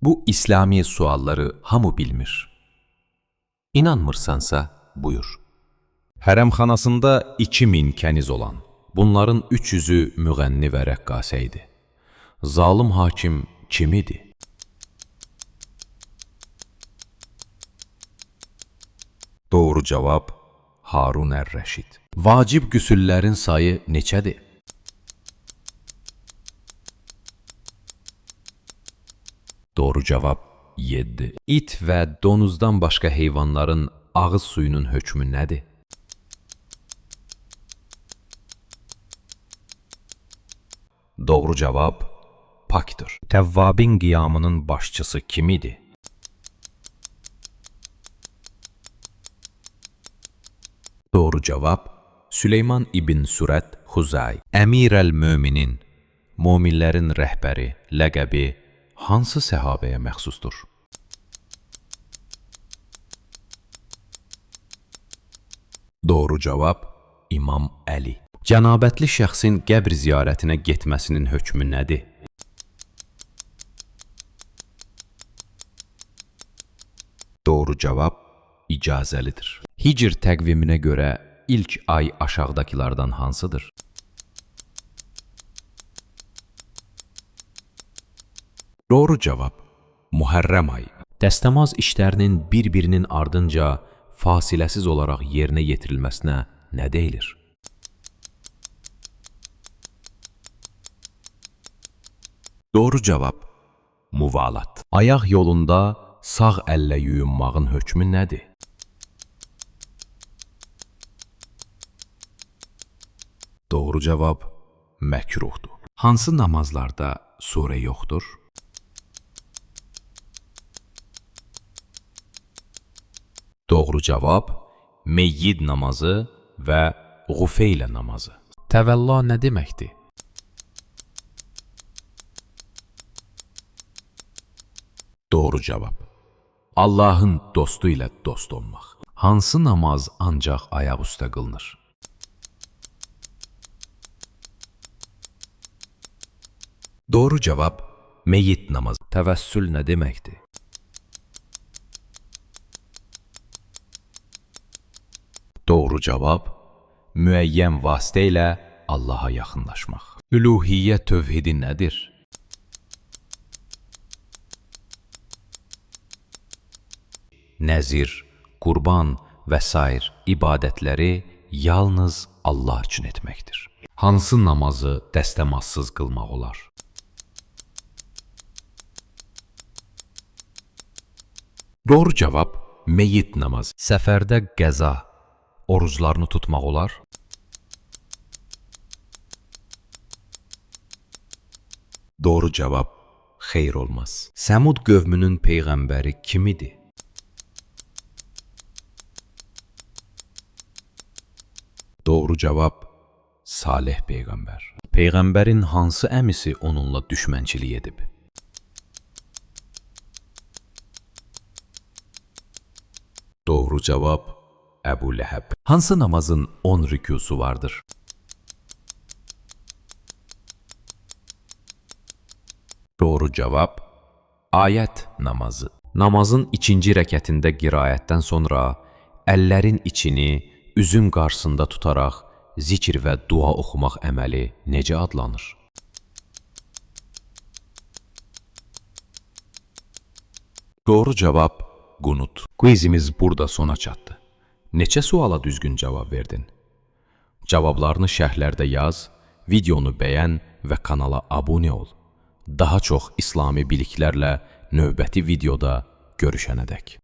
Bu İslami sualları hamı bilmir. İnanmırsansa buyur. Hərəmxanasında 2000 kəniz olan, bunların 300-ü müğənni və rəqqasə idi. Zalım hakim kim idi? Doğru cavab Harun ər-Rəşid. Vacib qüsüllərin sayı neçədir? Doğru cavab 7. İt və donuzdan başqa heyvanların ağız suyunun hökmü nədir? Doğru cavab pakdır. Təvvabin qiyamının başçısı kim idi? Doğru cavab Süleyman ibn Surət Xuzai. Əmir əl-Möminin, möminlərin rəhbəri ləqəbi hansı səhabəyə məxsusdur? Doğru cavab İmam Əli. Cənabətli şəxsin qəbr ziyarətinə getməsinin hökmü nədir? Doğru cavab icazəlidir. Hicr təqviminə görə ilk ay aşağıdakılardan hansıdır? Doğru cavab Muhərrəm ayı. Dəstəmaz işlərinin bir-birinin ardınca fasiləsiz olaraq yerinə yetirilməsinə nə deyilir? Doğru cavab muvalat. Ayaq yolunda sağ əllə yuyunmağın hökmü nədir? Doğru cavab məkruhdur. Hansı namazlarda surə yoxdur? Doğru cavab meyyid namazı və Ğufeylə namazı. Təvəlla nə deməkdir? Doğru cavab. Allahın dostu ilə dost olmaq. Hansı namaz ancaq ayaq üstə qılınır? Doğru cavab meyyit namazı. Təvəssül nə deməkdir? Doğru cavab müəyyən vasitə ilə Allaha yaxınlaşmaq. Üluhiyyə tövhidi nədir? Nəzir, qurban və sair ibadətləri yalnız Allah üçün etməkdir. Hansı namazı dəstəmazsız qılmaq olar? Doğru cavab meyyit namazı. Səfərdə qəza oruclarını tutmaq olar? Doğru cavab xeyr olmaz. Səmud qövmünün peyğəmbəri kim idi? Doğru cavab Salih peyğəmbər. Peyğəmbərin hansı əmisi onunla düşmənçilik edib? Doğru cavab Əbu Ləhəb. Hansı namazın 10 rükusu vardır? Doğru cavab ayət namazı. Namazın ikinci rəkətində qiraətdən sonra əllərin içini üzün qarşısında tutaraq zikr və dua oxumaq əməli necə adlanır? Doğru cavab qunut. Quizimiz burada sona çatdı. Neçə suala düzgün cavab verdin? Cavablarını şərhlərdə yaz, videonu bəyən və kanala abunə ol. Daha çox İslami biliklərlə növbəti videoda görüşənədək.